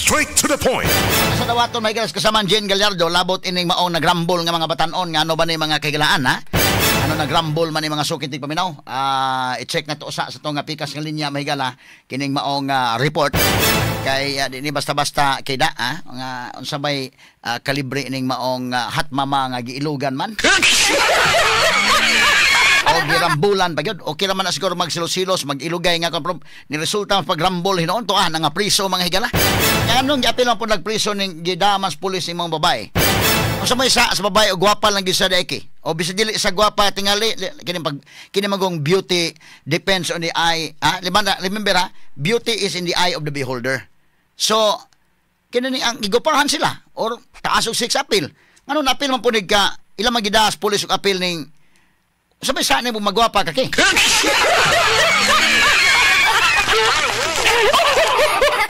Straight to the point. Sa dawaton may galas kasama Jane Gallardo labot ining maong nagrambol nga mga batanon nga ano ba ni mga kahigalaan ha? Ano nagrambol man ni mga sukit paminaw? I-check na to usa sa tong nga pikas nga linya mahigala kining maong report kay di ni basta-basta kay da ha? Nga unsa bay kalibre ining maong hot mama nga giilugan man. O girambulan pa gyud. Okay ra man na siguro magsilos-silos, mag-ilugay nga kon ni resulta pagrambol hinuon to nga priso mga higala. Kaya anong giapil man po nagpriso ning gidamas pulis ning mga babae. Unsa may sa babae o gwapa lang gyud sa daiki. O bisag dili sa gwapa tingali kini pag kini magong beauty depends on the eye. Remember ha, beauty is in the eye of the beholder. So kini ni ang gigupahan sila or taas og 6 appeal. Ngano napil man punig ka ilang magidas pulis og appeal ning sabay saan mo magwapa ka kay?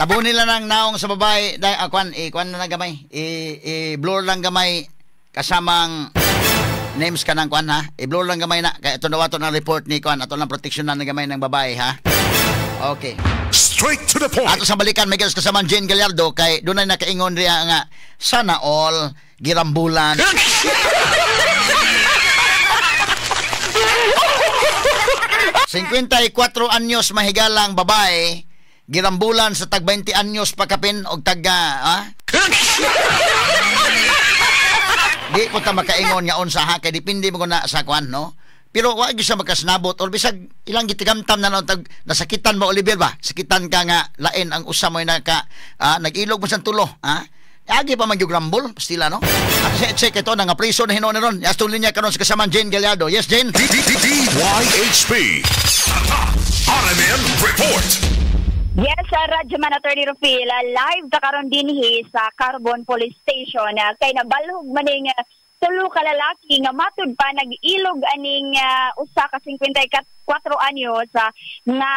Tabo nila ng naong sa babae dahil kuan na gamay. I-blur lang gamay kasamang names ka ng kuan ha. I-blur lang gamay na kay ito na wato na report ni kuan ato lang protection na gamay ng babae ha. Okay. Straight to the point. Ato sa balikan may galas kasamang Jane Gallardo kay dunay nakaingon riya nga sana all girambulan. 54 anyos mahigalang babae girambulan sa tag 20 anyos pakapin og tag ha? Di ko ta makaingon nga unsa ha kay depende mo na sa kuan no. Pero wa gyud siya makasnabot or bisag ilang gitigamtam na tag nasakitan ba Oliver ba? Sakitan ka nga lain ang usa mo naka nag-ilog mo sa tulo ha? Agi pa man gyud rambol pastila no. At sa check ito nga priso na hinuon ron. Yastong linya karon sa kasamang Jane Gallardo. Yes Jane. DYHP. RMN Report. Yes, Radyoman Attorney Rufil, live ta karon dinhi sa Carbon Police Station kay nabalhog maning tulo ka lalaki nga matud pa nag-ilog aning usa ka 54 anyos nga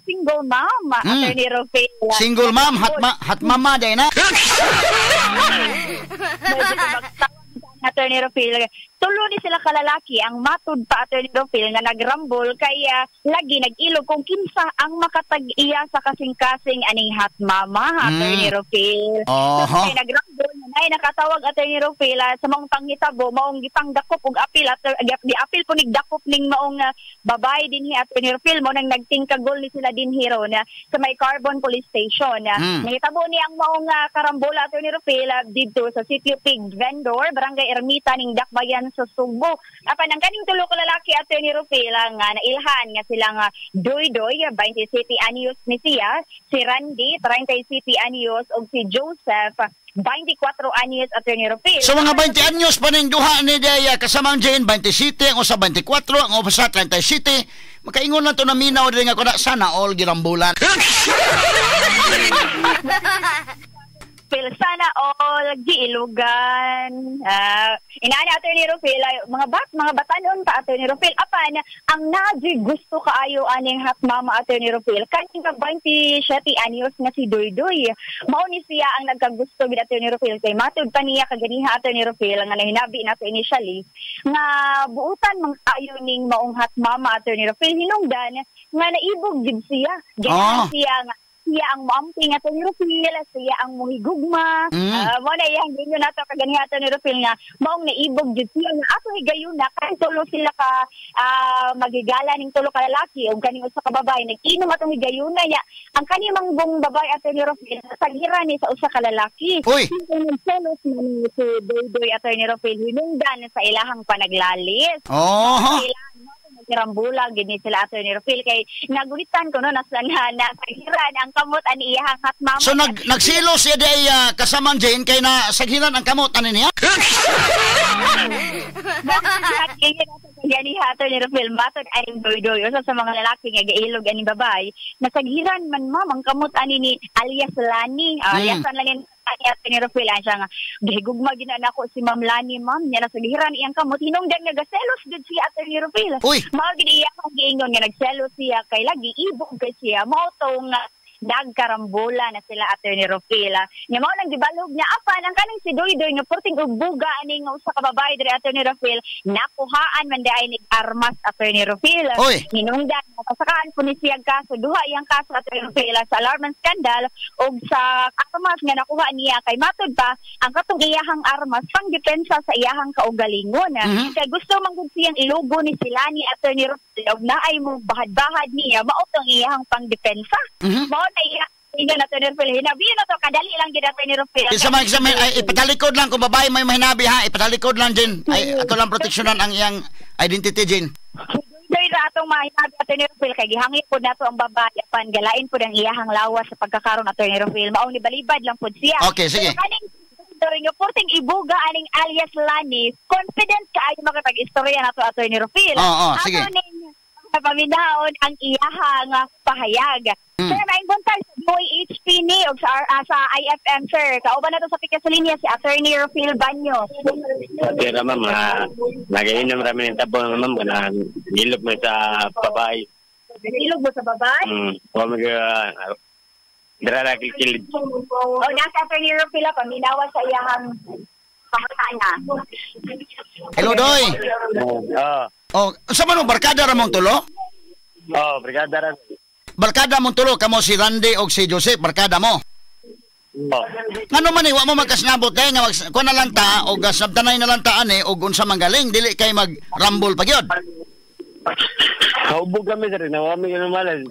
single mom, Attorney Rufil. Single mom, hat mama day na. Attorney Rufil, tulo ni sila kalalaki ang matud pa Attorney Rufil nga nagrambol kay lagi nag-ilog kung kinsa ang makatag-iya sa kasing-kasing aning hot mama, Attorney Rufil. So, kay nagrambol na nakatawag Attorney Rufil sa maong panghitabo maong gipangdakop og apil at giapil po nigdakop ning maong babae dinhi Attorney Rufil mo nang nagtingkagol ni sila dinhi ron sa may Carbon Police Station. Nahitabo ni ang maong karambola Attorney Rufil didto sa Sitio Pig Vendor, Barangay Ermita ning Dakbayan sa Sugbo. Apan ang kaning tulo ka lalaki Attorney Rufil nga nailhan nga silang Doy-Doy 27 anyos ni siya, si Randy 37 anyos ug si Joseph 24 anyos Attorney Rufil. So mga 20 anyos pa ning duha ni Daya kasamang Jane 27 ang usa 24 ang usa 37. Makaingon lang to na minaw diri nga kuna sana all girambulan. Sana all giilugan. Inaani Attorney Rufil, mga batanon pa Attorney Rufil. Apan ang nadyo'y gusto kaayo aning hot mama Attorney Rufil kaning 27 anyos nga si Doydoy. Mao ni siya ang nagkagusto gid Attorney Rufil kay matud pa niya kaganiha Attorney Rufil nga nahinabi nato initially nga buutan mang ayo ning maong hot mama Attorney Rufil hinungdan nga naibog gid siya. Ganahan siya nga siya ang moamping Attorney Rufil, siya ang mohigugma. Mo na iyang ginyo nato kaganiha Attorney Rufil nga maong naibog jud siya nga ato higayuna kay tulo sila ka magigala ning tulo ka lalaki ug kaning usa ka babae nag-inom atong higayuna niya. Ang kani manggong babae Attorney Rufil sagira ni sa usa ka lalaki. Nagselos man si Doydoy Attorney Rufil hinungdan sa ilahang panaglalis. Rambula gid ni sila Attorney Rufil kay nagulitan ko no nasa na ang kamot ani iyang hot mama. So nagsilo siya di kasamang Jane kay na saghiran ang kamot ani niya. Yani Attorney Rufil matod aning Doydoy usa sa mga lalaki nga gailog aning babae nasaghiran man ma'am ang kamot ani ni alias Lani. Alias Lani ani Attorney Rufil siya nga gihigugma gid na nako si Ma'am Lani ma'am niya nasaghiran iyang kamot hinungdan nga gaselos gid si Attorney Rufil. Mao gid iya ang giingon nga nagselos siya kay lagi ibog kay siya mao tong Nagkarambola na sila, Attorney Rufil. Nya mao nang gibalhog niya, apan ang kaning si Doydoy nga perting ubuga aning usa ka babae diri, Attorney Rufil, nakuhaan man diay nig armas, Attorney Rufil. Oy. Hinungdan pasakaan po ni siya kaso, duha iyang kaso, Attorney Rufil, sa alarm scandal ug sa armas nga nakuha niya, kay matud pa ang katong iyahang armas pang depensa sa iyahang kaugalingon. Kay gusto man gud siyang ilugo ni sila ni Attorney Rufil og naay mo bahad-bahad niya, mao tong iyahang pangdepensa. Mao na iya ingon, Attorney Rufil. Hinabiyon na to, kadali lang gid, Attorney Rufil. Kinsa man, ay, ipatalikod lang kung babae may mahinabi ha, ipatalikod lang din. Ay, ato lang proteksyonan ang iyang identity din. Doy ra atong mahinabi, Attorney Rufil, kay gihangi pod nato ang babae, apan galain pod ang iyahang lawas sa pagkakaron, Attorney Rufil. Maong nibalibad lang pod siya. Okay, sige. Pero kaning Doy nga porting ibuga aning alias Lani, confident kaayo makipag-istorya nato, Attorney Rufil. Oo, sige. Ato ning paminahon ang iyahang pahayag. Sir, maayong buntag sa DYHP ni og sa IFM, sir. Kauban nato sa pikas linya si Attorney Rufil Banyo. Pero ma'am, nagainom rami ng tabong, ma'am, kana nilog mo sa babae. Ilog mo sa babae? Wa mag dara kilid. O, nasa Attorney Rufil, paminawa sa iyahang pangutana. Hello, Doy. Oh, Oh, unsa man mo, barkada ra mong tulo? Oh, brigada ra. Barkada mong tulo kamo si Randy og si Joseph, barkada mo. Oh. Ngano man eh, wa mo magkasnabot kay nga mag, kuan na lang ta og sabtanay na lang ta ani og unsa man galing dili kay mag-rumble pa gyud. Kaubog kami, sir, na kami malas,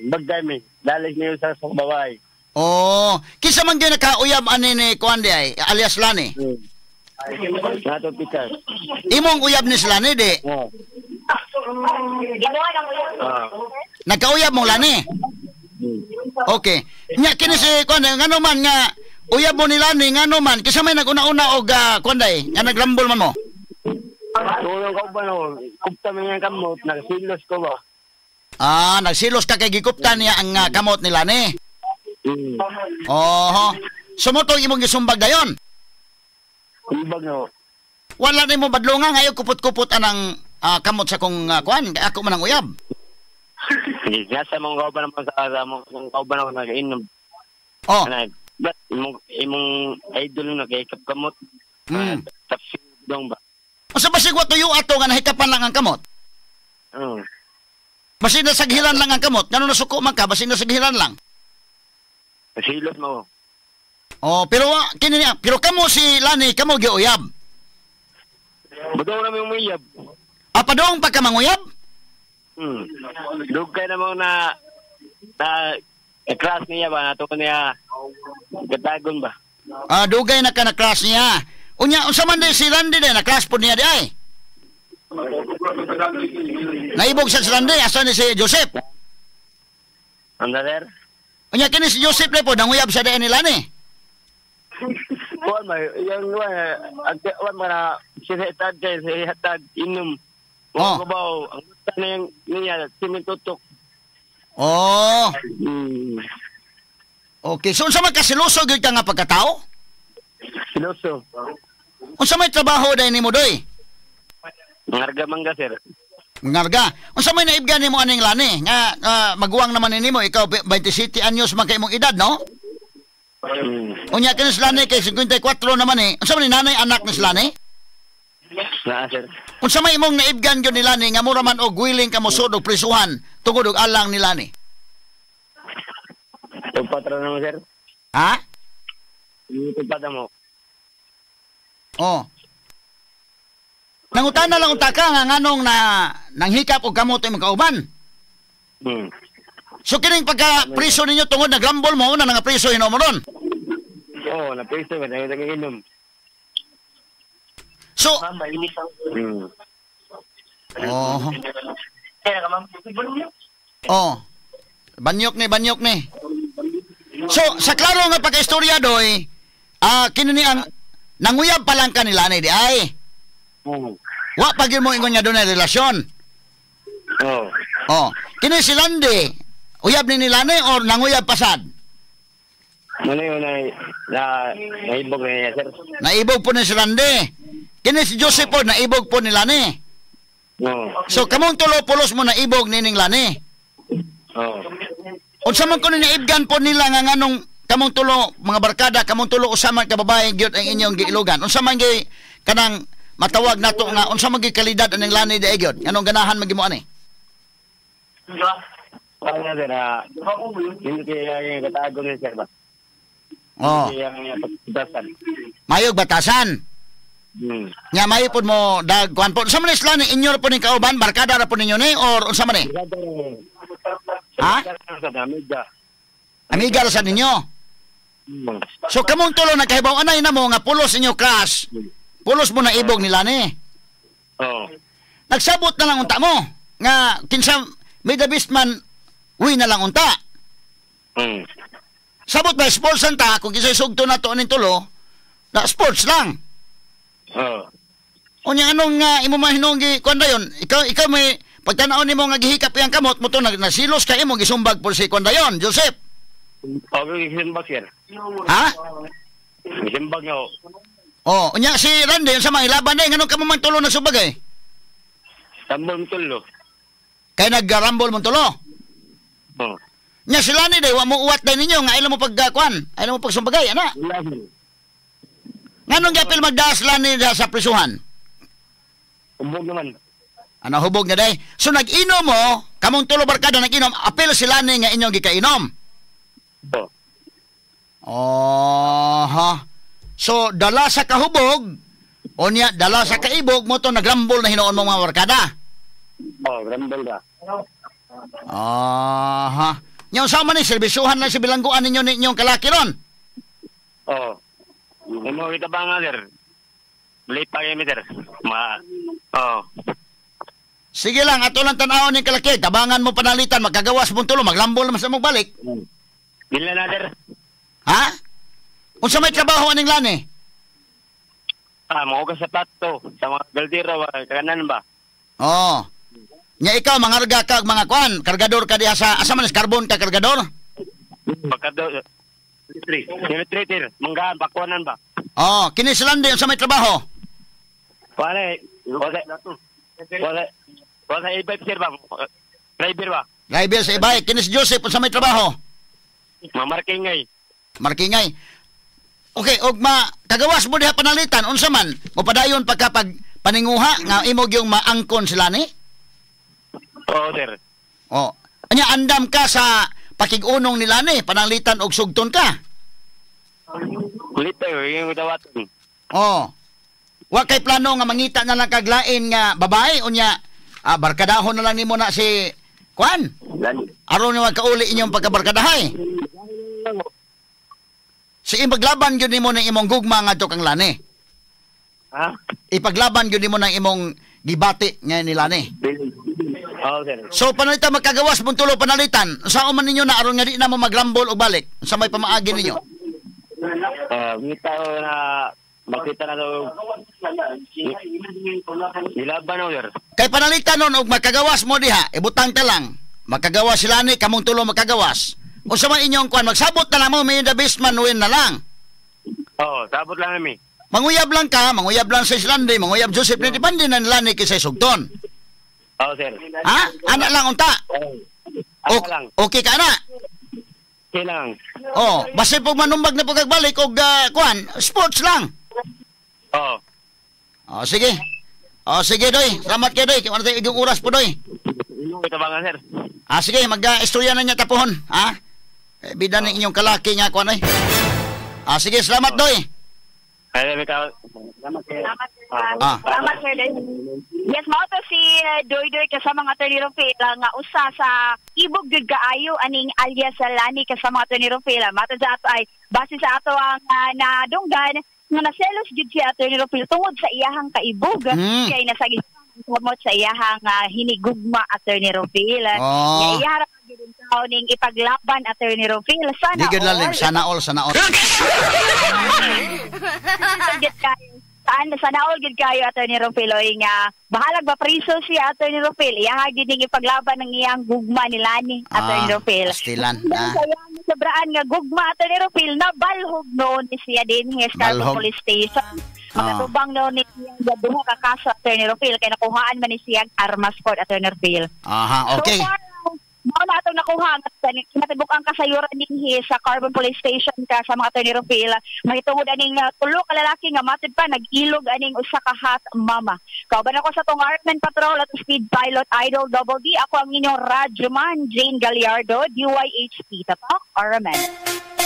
bagay mi. Dalis niyo sa babae. Oh, kinsa man gyud nakauyab ani ni kuan di ay alias Lani? Nato pikas. Imong uyab ni si Lani di. Oh. Ginawa ng uyab. Ah. Nagkauyab mong Lani. Okay. Nya kini si kuan ngano man nga uyab mo ni Lani, ngano man kinsa may naguna-una og kuan day nga nagrambol man mo? Tulong ka ba no? Kupta man yung kamot, nagsilos ko ba? Ah, nagsilos ka kay gikupta niya ang kamot ni Lani. Oho. Sumutong imong gisumbag dayon. Ibag no. Wala nimo badlonga ngayo kupot-kupot anang kamot sa kong kuan, kay ako man ang uyab. Sige, nasa mong kauban naman sa mong kauban ako nagainom. Oh. Ana, but imong idol na kay kap kamot. Tapos dong ba? Unsa basig wa tuyo ato nga nahikapan lang ang kamot? Basin nasaghilan lang ang kamot, ngano nasuko man ka, basin nasaghilan lang. Silot mo. Oh, pero kini niya, pero kamo si Lani, kamo giuyab. Budaw na mo uyab. Ah, padung pa ka manguyab? Dugay na mo na na crush niya ba, nato niya gatagon ba? Ah, dugay na ka na crush niya. Unya, unsa man di si Randy di na crush po niya di ay? Naibog sa si Randy, asa ni si Joseph? Ang sir? Unya kini si Joseph le po nanguyab sa diay ni Lani. Kuan ba, yang kuan, kuan ba na si hatag kay si hatag inom. Oh. Ko ba ang gusto na yung niya simintutok. Oh. Okay, so unsa man ka, siloso gyud ka nga pagkatao? Siloso. Unsa may trabaho dai nimo, Doy? Ngarga mangga, sir. Ngarga. Unsa may naibgan nimo aning Lani nga maguwang naman nimo ikaw, 27 anyos man kay imong edad, no? Unya kini si Lani kay 54 naman eh. Unsa man ni nanay anak ni si Lani? Na, sir. Unsa may imong naibgan gyud ni Lani nga mura man og willing ka mosud og prisuhan tungod og alang ni Lani? Tupad ra mo, sir. Ha? Tupad mo. Oh. Nangutana lang unta ka nga nganong na nanghikap og kamot imong kauban. So kining pagka priso ninyo tungod nagrambol mo una nga priso hinuon mo ron. Oo, na priso ba nag-inom. So Oh. Oh. Banyok ni, banyok ni. So sa klaro nga pagkaistorya, Doy, kini ni ang nanguyab pa lang kanila ni di ay. Wa pa gyud mo ingon nga dunay relasyon. Oo. Oh. Kini si Landy, uyab ni nila ni or nanguyab pasad? Muna yun ay na naibog na niya, sir. Naibog po ni si Randy. Kini si Joseph po, naibog po nila ni. Oo. So kamong tulo pulos mo naibog nining Lani. Oo. Unsa man kuno naibgan po nila nga nganong kamong tulo mga barkada, kamong tulo usa man ka babae gyud ang inyong giilugan. Unsa man gyud kanang matawag nato nga unsa man gyud kalidad aning Lani diay gyud? Nganong ganahan man gyud mo ani? Wala sir, hindi kaya yung katago niya sir ba? Oh, Hindi kaya yung pagkatasan. mayog batasan. Nya mayo pod mo dag kuan po. Unsa man is Lani inyo ra po ning kauban, barkada ra po ninyo ni or unsa man ni? Ha? Amiga. Amiga ra sa ninyo. So kamong tulo nagkahibaw anay na mo nga pulos inyo crush. Pulos mo na ibog ni Lani. Oo. Nagsabot na lang unta mo nga kinsa may the best man win na lang unta. Sabot ba sports ang ta kung kinsay sugto na to aning tulo na sports lang. Oo. Unya anong imo mahinunggi kuan dayon? Ikaw may pagtan-aw nimo nga gihikap iyang kamot mo to nasilos ka imo gisumbag po si kuan dayon, Joseph. Okay, gisimbag sir. Ha? Gisimbag niyo. Oh, unya si Randy unsa man ilaban day nganong kamo man tulo nagsubag eh? Tambol tulo. Kay naggarambol mo tulo. Oo. Nya sila ni day wa mo uwat day ninyo nga ila mo pag kuan, ila mo pagsumbagay ana. Nganong gapil magdaas Lani sa prisuhan? Hubog naman. Ano hubog na day? So nag-inom mo, kamong tulo barkada nag-inom, apil sila ni nga inyong gikainom. Oo. Oh, ha. So dala sa kahubog, o niya dala sa kaibog mo to nagrambol na hinuon mo mga barkada. Oo, grambol ka. Aha. Nya unsa man ni serbisuhan lang si bilangguan ninyo ninyong kalaki ron? Oo. May mga kita ba nga sir? Late pa kami sir. Oo. Sige lang, ato lang tan-awon ning kalaki. Tabangan mo panalitan, magkagawas mong tulo, maglambol naman sa mong balik. Dili na sir. Ha? Unsa may trabaho aning Lani? Ah, mga sa plato, sa mga galdero, kakanan ba? Oo. Nya ikaw mangarga ka og mga kuan, kargador ka diha sa asa man is carbon ka kargador? Pagkado, 3, manggaan, bakwanan ba? Oh, kini si Landi unsa may trabaho? Wala, wala, wala e-bike sir ba? Driver ba? Driver sa e-bike. Kini si Joseph unsa may trabaho? Mamarking ngay. Markingay. Okay, og ma kagawas mo diha panalitan unsa man? Mopadayon pa ka pag paninguha nga imo gyung maangkon sila ni? Oo, sir. Oh. Anya andam ka sa pakig-unong nila ni pananglitan og sugton ka. Kulit tayo, yung dawaton. Oh. Wa kay plano nga mangita na lang kaglain nga babae unya barkadahon na lang nimo na si Kwan. Aron ni kauli inyong pagkabarkadahay. Si ipaglaban gyud nimo ng imong gugma ngadto kang Lani. Ha? Ipaglaban gyud nimo ng imong gibati nga ni Lani. Oo, sir. So panalitan magkagawas mong tulo panalitan. Unsa man ninyo na aron nga di na mo magrambol og balik? Unsa may pamaagi ninyo? Ngita na makita na daw ilaban o, sir. Kay panalitan nun og magkagawas mo diha, ibutang ta lang. Magkagawas sila ni kamong tulo magkagawas. Unsa man inyong kuan, magsabot na lang mo, may the best man win na lang. Oo, sabot lang kami. Manguyab lang ka, manguyab lang sa Islande, manguyab Joseph ni depende na nila ni kisay sugton. Oo, sir. Ha? Ana lang unta. Oo. Ana lang. Okay ka na. Okay lang. Oh, basta pag manumbag na pagkagbalik og kuan, sports lang. Oo. Oh, sige. Oh, sige doy. Salamat kay doy. Kay wala tayo igong oras po doy. Ito ba nga, sir? Ah, sige, mag-istorya na niya tapuhon, ha? Eh, bida ng inyong kalaki nga kuan ay. Ah, sige, salamat doy. Salamat, sir. Ah. Salamat, sir. Yes, mao to si Doy Doy kasama nga Attorney Rufil nga usa sa ibog gyud kaayo aning alias Lani kasama Attorney Rufil. Matod sa ato ay base sa ato ang nadunggan nga naselos gyud si Attorney Rufil tungod sa iyahang kaibog. Kay nasagi kamot sa iyahang hinigugma Attorney Rufil. Oh. Nga iyahara gyud taw ning ipaglaban Attorney Rufil. Sana Di gyud lalim, all. sana all, sana all. Sana all gyud kayo Attorney Rufil oy nga bahalag ba priso si Attorney Rufil, iyaha gyud ning ipaglaban ng iyang gugma ni Lani Attorney Rufil. Pastilan, ah. Sobraan nga gugma Attorney Rufil na balhog noon ni siya dinhi sa Police Station. Makatubang noon ni siya duha ka kaso Attorney Rufil kay nakuhaan man ni siya armas court Attorney Rufil. Aha, okay. So far, Mao na atong nakuha nga kinatibuk ang kasayuran dinhi sa Carbon Police Station ka sa mga Attorney Rufil mahitungod aning tulo ka lalaki nga matud pa nag-ilog aning usa ka hot mama. Kauban ako sa tong RMN Patrol at Speed Pilot Idol Double D. Ako ang inyong radyoman Jane Gallardo, DYHP Tatak RMN.